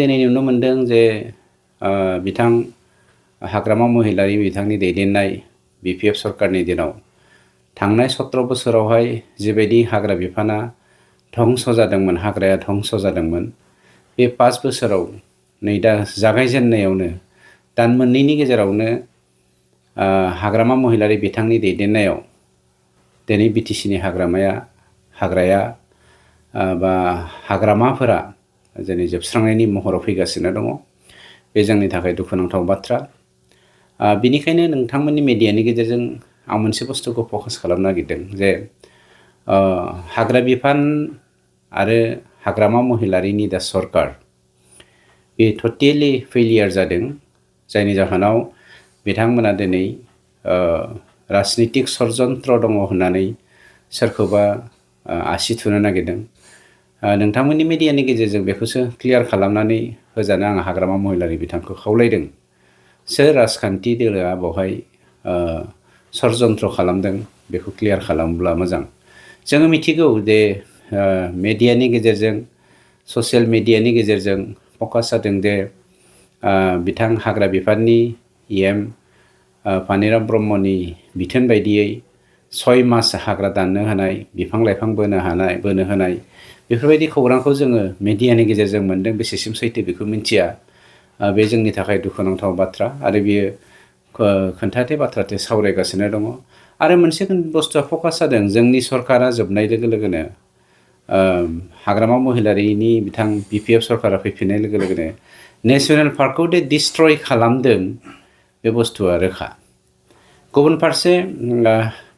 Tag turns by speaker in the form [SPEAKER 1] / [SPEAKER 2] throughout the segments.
[SPEAKER 1] दिनै नुनो मोनदों जे बिथां हाग्रामा महिलारि बिथांनि दैदेननाय BPF सरकारनि दिनाव थांनाय 17 बोसोरावहाय जिबायदि हाग्रा बिफाना धंस जादोंमोन, हाग्राया धंस जादोंमोन, बे 5 बोसोराव नै दा जागायजेननायावनो दान मोननैनि गेजेरावनो हाग्रामा महिलारि बिथांनि दैदेननायाव दिनै BTCनि हाग्राया बा हाग्रामाफोरा दिनै जोबस्रांनायनि महराव फैगासिनो दङ। बे जोंनि थाखाय दुखुनांथाव बाथ्रा। बिनिखायनो नोंथांमोननि मिडियानि गेजेरजों आं मोनसे बुस्थुखौ फकास खालामनो नागिरदों जे हाग्रा बिफान आरो हाग्रामा महिलारिनि दा सरकार बे टटेलि फेलियार जादों, जायनि जाहोनाव बिथांमोना दिनै राजनितिक षड़यन्त्र दङ होननानै सोरखौबा आसि थुनो नागिरदों। नोंथांमोननि मिडियानि गेजेरजों बेखौसो क्लियार खालामनानै होजानो आं हाग्रामा महिलारि बिथांखौ खावलायदों। सोर राजखान्थि दोलोआ बेवहाय षड़यन्त्र खालामदों बेखौ क्लियार खालामब्ला मोजां। जोङो मिथिगौ जे मिडियानि गेजेरजों, ससियेल मिडियानि गेजेरजों फकास जादों जे बिथां हाग्रा बिफाननि EM पानिराम ब्रह्मनि बिथोन बायदियै 6 मास हाग्रा दाननो होनाय, बिफां लाइफां बोनो होनाय बेफोरबायदि खौरांखौ जोङो मिडियानि गेजेरजों मोनदों। बेसेसिम सैथो बेखौ मिथिया। बे जोंनि थाखाय दुखुनांथाव बाथ्रा आरो बियो खोन्थाथे बाथ्राथे सावरायगासिनो दङ। आरो मोनसे बुस्थुआ फकास जादों, जोंनि सरकारा जोबनाय लोगो लोगोनो हाग्रामा महिलारिनि बिथां BPF सरकारा फैफिननाय लोगो लोगोनो नेशनेल पार्कखौ दे डिस्ट्रय खालामदों बे बुस्थुआ रोखा। गुबुन फारसे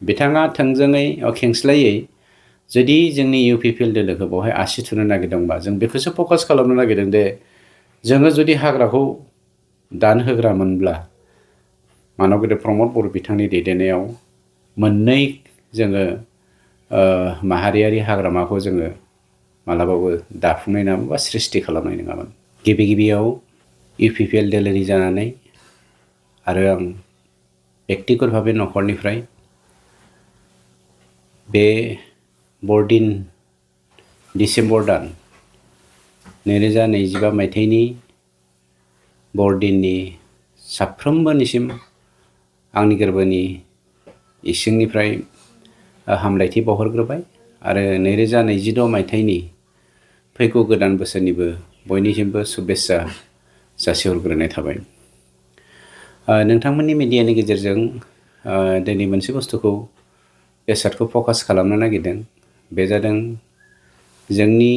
[SPEAKER 1] बिथाङा थोंजोङै खेंस्लायै जुदि जोंनि UPPL दोलोखौ बेवहाय आसि थुनो नागिरदोंबा जों बेखौसो फकास खालामनो नागिरदों दे जोङो जुदि हाग्राखौ दानहोग्रामोनब्ला मानगेन्द्र प्रमद बर' बिथांनि दैदेननायाव मोननै जोङो माहारियारि हाग्रामाखौ जोङो मालाबाबो दाफुंनाय नङामोन बा सृष्टि खालामनाय नङामोन। गिबियाव UPPL दोलोनि जानानै आरो आं बेक्तिगत भाबे न'खरनिफ्राय बे बरदिन डिसेम्बर दान 2025 मायथाइनि बरदिननि साफ्रोमबोनिसिम आंनि गोरबोनि इसिंनिफ्राय हामलायथि बावहरग्रोबाय आरो 2026 मायथाइनि फैगौ गोदान बोसोरनिबो बयनिसिमबो शुभेच्छा जासिहरग्रोनाय थाबाय। नोंथांमोननि मिडियानि गेजेरजों दिनै मोनसे बुस्थुखौ बेसादखौ फकास खालामनो नागिरदों। बे जादों जोंनि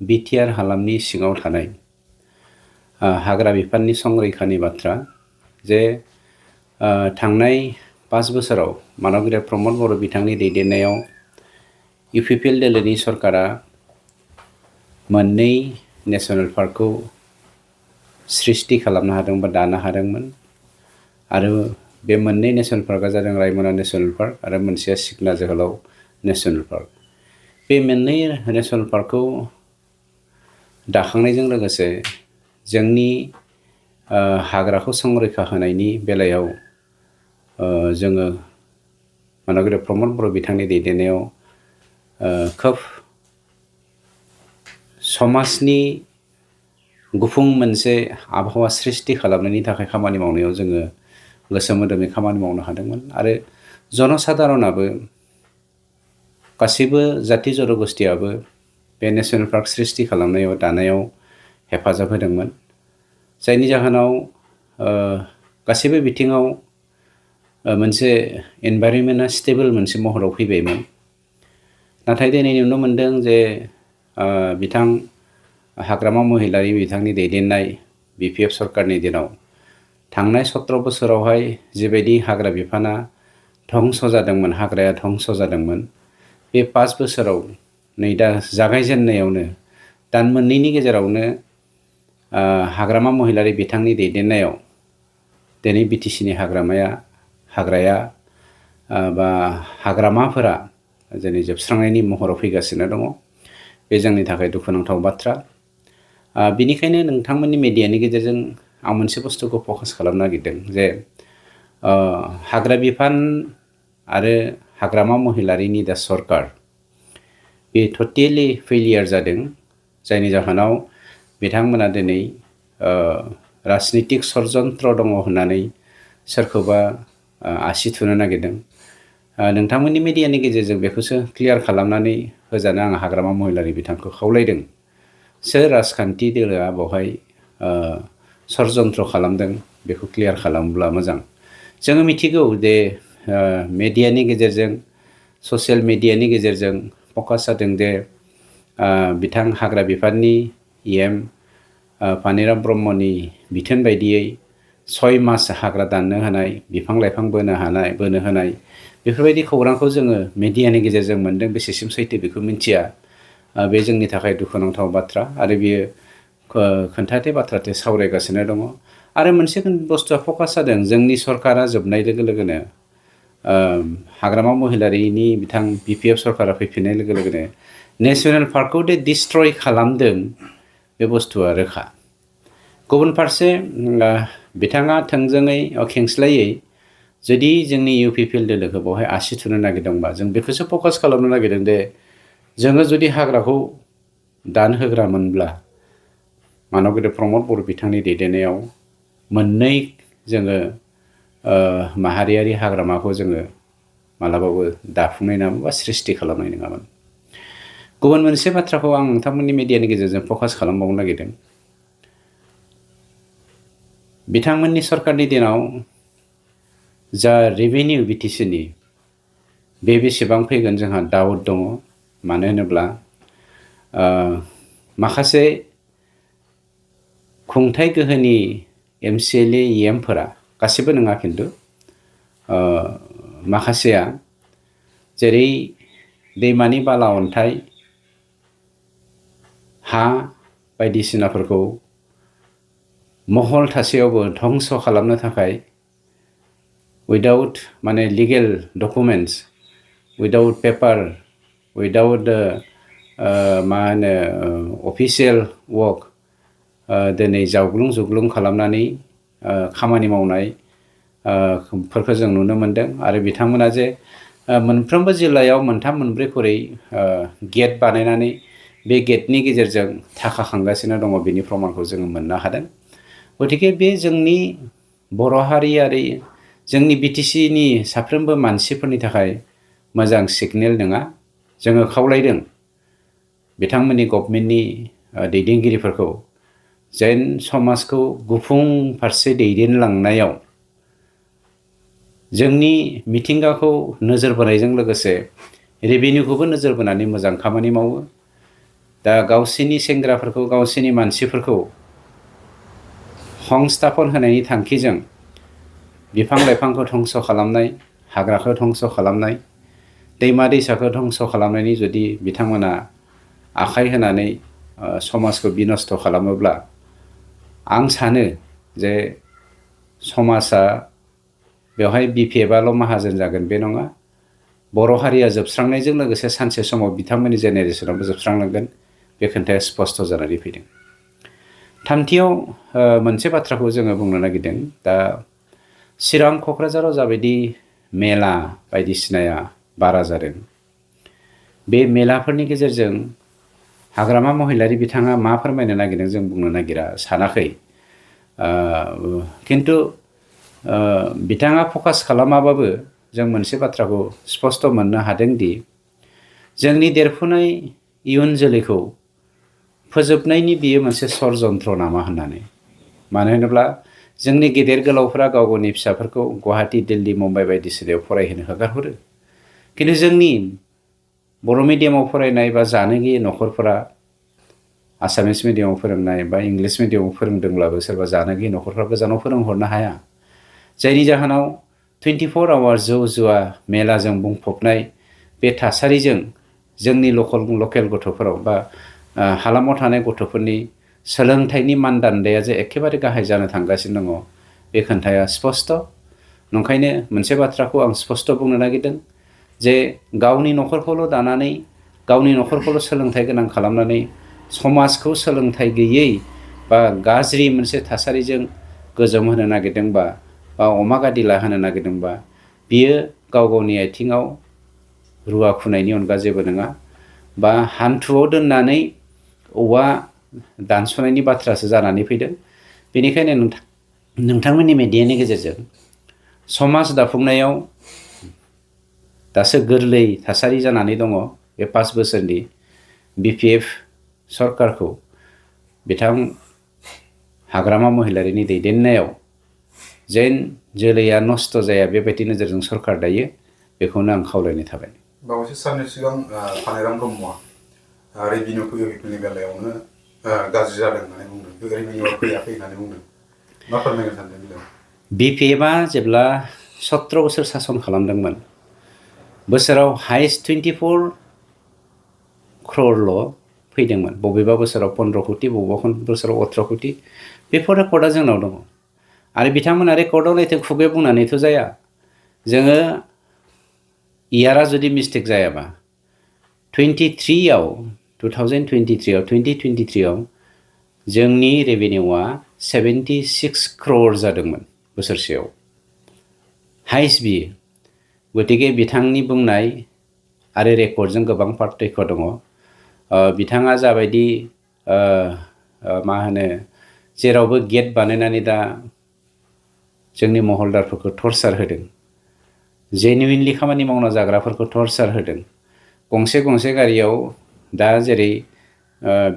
[SPEAKER 1] बिटिआर हालामनि सिङाव थानाय हाग्रा बिफाननि संरैखानि बाथ्रा। जे थांनाय 5 बोसोराव मानगेन्द्र प्रमद बर' बिथांनि दैदेननायाव UPPL दोलोनि सरकारा मोननै नेशनेल पार्कखौ सृष्टि खालामनो हादों बा दानो हादोंमोन। आरो बे मोननै नेशनेल पार्कआ जादों रायमना नेशनेल पार्क आरो मोनसेया सिखना जोहोलाव नेशनेल पार्क। बे मोननै नेशनेल पार्कखौ दाखांनायजों लोगोसे जोंनि हाग्राखौ संरैखा होनायनि बेलायाव जोङो मानगेन्द्र प्रमद बर' बिथांनि दैदेननायाव खोब समाजनि गुफुं मोनसे आबहावा सृष्टि खालामनायनि थाखाय खामानि मावनायाव जोङो गोसो मोदोमै खामानि मावनो हादोंमोन। आरो जनसाधारनाबो गासैबो जाथि जनगोष्ठियाबो बे नेशनेल पार्क सृष्टि खालामनायाव दानायाव हेफाजाब होदोंमोन। जायनि जाहोनाव गासैबो बिथिङाव मोनसे एनभाइरनमेन्टआ स्टेबल मोनसे महराव फैबायमोन। नाथाय दिनै नुनो मोनदों जे बिथां हाग्रामा महिलारि बिथांनि दैदेननाय BPF सरकारनि दिनाव थांनाय 17 बोसोरावहाय जिबायदि हाग्रा बिफाना धंस जादोंमोन, हाग्राया धंस जादोंमोन, बे 5 बोसोराव नै दा जागायजेननायावनो दान मोननैनि गेजेरावनो हाग्रामा महिलारि बिथांनि दैदेननायाव दिनै BTCनि हाग्राया बा हाग्रामाफोरा दिनै जोबस्रांनायनि महराव फैगासिनो दङ। बे जोंनि थाखाय दुखुनांथाव बाथ्रा। बिनिखायनो नोंथांमोननि मिडियानि गेजेरजों आं मोनसे बुस्थुखौ फकास खालामनो नागिरदों जे हाग्रा बिफान आरो हाग्रामा महिलारिनि दा सरकार बे टटेलि फेलियार जादों, जायनि जाहोनाव बिथांमोना दिनै राजनितिक षड़यन्त्र दङ होननानै सोरखौबा आसि थुनो नागिरदों। नोंथांमोननि मिडियानि गेजेरजों बेखौसो क्लियार खालामनानै होजानो आं हाग्रामा महिलारि बिथांखौ खावलायदों। सोर राजखान्थि दोलोआ बेवहाय षड़यन्त्र खालामदों बेखौ क्लियार खालामोब्ला मोजां। जोङो मिथिगौ जे मेडियानि गेजेरजों ससियेल मिडियानि गेजेरजों फकास जादों जे बिथां हाग्रा बिफाननि EM पानिराम ब्रह्मनि बिथोन बायदियै 6 मास हाग्रा दाननो होनाय, बिफां लाइफां बोनो होनाय बेफोरबायदि खौरांखौ जोङो मिडियानि गेजेरजों मोनदों। बेसेसिम सैथो बेखौ मिथिया। बे जोंनि थाखाय दुखुनांथाव बाथ्रा आरो बियो खोन्थाथे बाथ्राथे सावरायगासिनो दङ। आरो मोनसे बुस्थुआ फकास जादों जोंनि सरकारा जोबनाय लोगो लोगोनो हाग्रामा महिलारिनि बिथां BPF सरकारा फैफिननाय लोगो लोगोनो नेसनेल पार्कखौ दे डिस्ट्रय खालामदों बे बुस्थुआ रोखा। गुबुन फारसे बिथाङा थोंजोङै खेंस्लायै जुदि जोंनि UPPL दोलोखौ बेवहाय आसि थुनो नागिरदोंबा जों बेखौसो फकास खालामनो नागिरदों दे जोङो जुदि हाग्राखौ दानहोग्रामोनब्ला मानगेन्द्र प्रमद बर' बिथांनि दैदेननायाव मोननै जोङो माहारियारि हाग्रामाखौ जोङो मालाबाबो दाफुंनाय नङामोन बा सृष्टि खालामनाय नङामोन। गुबुन मोनसे बाथ्राखौ आं नोंथांमोननि मिडियानि गेजेरजों फकास खालामबावनो नागिरदों। बिथांमोननि सरकारनि दिनाव जा रेभिनिउ BTCनि बे बेसेबां फैगोन जोंहा डाउट दङ। मानो होनोब्ला माखासे खुंथाय गोहोनि MCLA EMफोरा गासिबो नङा खिन्थु माखासेया जेरै दैमानि बाला अन्थाइ हा बायदिसिनाफोरखौ महल थासेयावबो धंस खालामनो थाखाय उइदाउट माने legal documents, without paper, without मा होनो अफिसियेल वर्क दिनै जावग्लुं जुग्लुं खालामनानै खामानि मावनाय फोरखौ जों नुनो मोनदों। आरो बिथांमोना जे मोनफ्रोमबो जिल्लायाव मोनथाम मोनब्रै खरै गेट बानायनानै बे गेटनि गेजेरजों थाखा खांगासिनो दङ बेनि प्रमाणखौ जोङो मोननो हादों। गतिके बे जोंनि बर' हारियारि जोंनि BTCनि साफ्रोमबो मानसिफोरनि थाखाय मोजां सिगनेल नङा। जोङो खावलायदों बिथांमोननि गभर्नमेन्टनि दैदेनगिरिफोरखौ जेन समाजखौ गुफुं फारसे दैदेनलांनायाव जोंनि मिथिंगाखौ नोजोर बोनायजों लोगोसे रेभिनिउखौबो नोजोर बोनानै मोजां खामानि मावो। दा गावसिनि सेंग्राफोरखौ गावसिनि मानसिफोरखौ संस्थापन होनायनि थांखिजों बिफां लाइफांखौ धंस खालामनाय, हाग्राखौ धंस खालामनाय, दैमा दैसाखौ धंस खालामनायनि जुदि बिथांमोना आखाइ होनानै समाजखौ बिनस्थ खालामोब्ला आं सानो जे समाजा बेवहाय BPFआल' माहाजोन जागोन बे नङा। बर' हारिया जोबस्रांनायजों लोगोसे सानसे समाव बिथांमोननि जेनेरेसनावबो जोबस्रांलांगोन बे खोथाया स्पष्ट जानानै फैदों। थामथियाव मोनसे बाथ्राखौ जोङो बुंनो नागिरदों। दा चिरां क'क्राझाराव जाबायदि मेला बायदिसिनाया बारा जादों, बे मेलाफोरनि गेजेरजों हाग्रामा महिलारि बिथाङा मा फोरमायनो नागिरदों जों बुंनो नागिरा सानाखै। खिन्थु बिथाङा फकास खालामाबाबो जों मोनसे बाथ्राखौ स्पष्ट मोननो हादोंदि जोंनि देरफुनाय इयुन जोलैखौ फोजोबनायनि बियो मोनसे षड़यन्त्र नामा होननानै। मानो होनोब्ला जोंनि गेदेर गोलावफोरा गाव गावनि फिसाफोरखौ गुवाहाटि, दिल्ली, मुम्बाइ बायदिसिनायाव फरायहोनो हगारहरो। खिन्थु जोंनि बर' मिडियामाव फरायनाय बा जानो गैयै न'खरफोरा आसामिस मिडियामाव फोरोंनाय बा इंलिस मिडियामाव फोरोंदोंब्लाबो सोरबा जानो गैयै न'खरफ्रा गोजानाव फोरोंहरनो हाया। जायनि जाहोनाव 24 आवार्स जौ जुवा मेलाजों बुंफबनाय बे थासारिजों जोंनि लकेल गथ'फोराव बा हालामाव थानाय गथ'फोरनि सोलोंथाइनि मानदान्दाया जे एखेबारे गाहाय जानो थांगासिनो दङ बे खोन्थाया स्पष्ट। नंखायनो मोनसे बाथ्राखौ आं स्पष्ट बुंनो नागिरदों जे गावनि न'खरखौल' दानानै गावनि न'खरखौल' सोलोंथाइ गोनां खालामनानै समाजखौ सोलोंथाइ गैयै बा गाज्रि मोनसे थासारिजों गोजोम होनो नागिरदोंबा बा अमा गादिला होनो नागिरदोंबा बियो गाव गावनि आथिङाव रुवा खुनायनि अनगा जेबो नङा। बा हान्थुआव दोननानै औवा दानस'नायनि बाथ्रासो जानानै फैदों। बेनिखायनो नोंथांमोननि मेडियानि गेजेरजों समाज दाफुंनायाव दासो गोरलै थासारि जानानै दङ बे 5 बोसोरनि BPF सरकारखौ बिथां हाग्रामा महिलारिनि दैदेननायाव जेन जोलैया नस्थ' जाया बेबायदि नोजोरजों सरकार दायो, बेखौनो आं खावलायनाय थाबाय।
[SPEAKER 2] बावैसो साननि सिगां फानेराम ब्रह्मआ रेभिनिउ फैयैफोरनि बेलायावनो गाज्रि जादों होननानै बुंदों, रेभिनिउआ फैयाखै होननानै बुंदों। मा फोरमायनो सानदों बेलायाव?
[SPEAKER 1] BPFआ जेब्ला 17 बोसोर सासन खालामदोंमोन, बोसोराव हाइस्ट 24 क्ररल' फैदोंमोन। बबेबा बोसोराव 15 कोटि, बबेबा बोसोराव 18 कोटि। बेफोर रेकर्डआ जोंनाव दङ। आरो बिथांमोना रेकर्डआव नायथे खुगायाव बुंनानैथ' जाया। जोङो इयारा जुदि मिस्टेक जायाबा 2023आव जोंनि रेभिनिउआ 76 क्रर जादोंमोन बोसोरसेयाव, हाइस्ट बियो। गतिके बिथांनि बुंनाय आरो रेकर्डजों गोबां पार्थक्य दङ। बिथाङा जाबायदि मा होनो जेरावबो गेट बानायनानै दा जोंनि महलदारफोरखौ टर्चार होदों, जेनुइनलि खामानि मावना जाग्राफोरखौ टर्चार होदों। गंसे गारियाव दा जेरै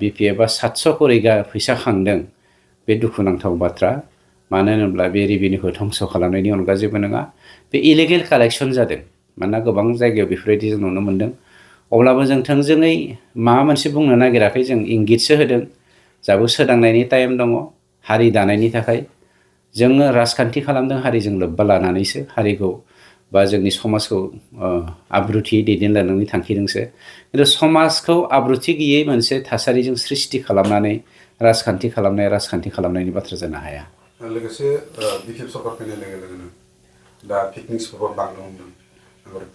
[SPEAKER 1] BPFआ 700 करि फैसा खांदों, बे दुखुनांथाव बाथ्रा। मानो होनोब्ला बे रेभिनिउखौ धंस' खालामनायनि अनगा जेबो नङा, बे इलिगेल कालेक्सन जादों। मानोना गोबां जायगायाव बेफोरबायदि जों नुनो मोन्दों। अब्लाबो जों थोंजोङै माबा मोनसे बुंनो नागिराखै, जों इंगितसो होदों। जाबो सोदांनायनि टाइम दङ हारि दानायनि थाखाय। जोङो राजखान्थि खालामदों हारिजों लोब्बा लानानैसो, हारिखौ बा जोंनि समाजखौ आब्रुथियै दैदेनलांनायनि थांखिजोंसो। खिन्थु समाजखौ आब्रुथि गैयै मोनसे थासारिजों सृष्टि खालामनानै राजखान्थि खालामनायनि बाथ्रा जानो हाया।
[SPEAKER 2] लोगोसे BPF सरकार फैनाय लोगो लोगोनो दा पिकनिक स्पटआव बांनो हमदों।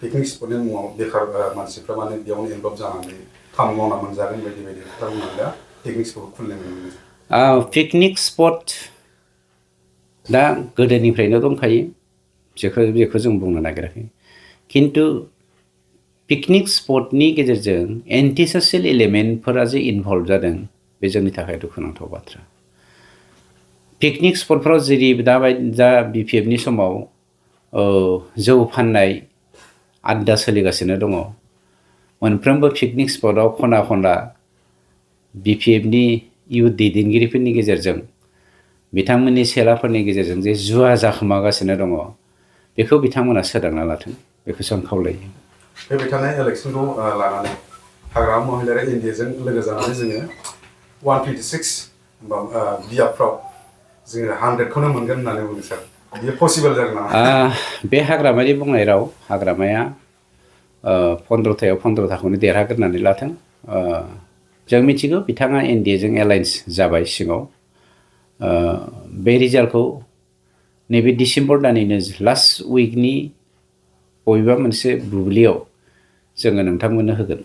[SPEAKER 2] पिकनिक स्पटनि मुङाव बेखार मानसिफ्रा माने बेयावनो इनभल्भ जानानै खामानि मावना मोनजागोन बायदि खोथा बुंनानै दा पिकनिक स्पटखौ खुलिनाय नुनो मोनो।
[SPEAKER 1] पिकनिक स्पट दा गोदोनिफ्रायनो दंखायो, बेखौ जों बुंनो नागिराखै। खिन्थु पिकनिक स्पटनि गेजेरजों एन्टि ससियेल एलिमेन्टफोरा जे इनभल्भ जादों, बे जोंनि थाखाय दुखुनांथाव बाथ्रा। पिकनिक स्पटफ्राव जेरै दा BPFनि समाव जौ फाननाय आड्डा सोलिगासिनो दङ। मोनफ्रोमबो पिकनिक स्पटआव खना खनला BPFनि इयुथ दैदेनगिरिफोरनि गेजेरजों, बिथांमोननि सेलाफोरनि गेजेरजों जे जुवा जाखोमागासिनो दङ, बेखौ बिथांमोना सोदांना लाथों, बेखौसो आं खावलायो।
[SPEAKER 2] फैबाय थानाय इलेक्सनखौ लानानै हाग्रामा महिलारि एनडिएजों लोगो जानानै जोङो 126 बियाबफ्राव जोङो 100खौनो मोनगोन होननानै बुंदों सार। बेयो पसिबोल जागोन नामा?
[SPEAKER 1] बे हाग्रामानि बुंनाय राव, हाग्रामाया 15थायाव 15थाखौनो देरहाग्रोनानै लाथों। जों मिथिगौ बिथाङा एनडिएजों एलायन्स जाबाय सिङाव। बे रिजाल्टखौ नैबे डिसेम्बर दाननिनो लास्ट उइकनि बबेबा मोनसे बुब्लियाव जोङो नोंथांमोननो होगोन।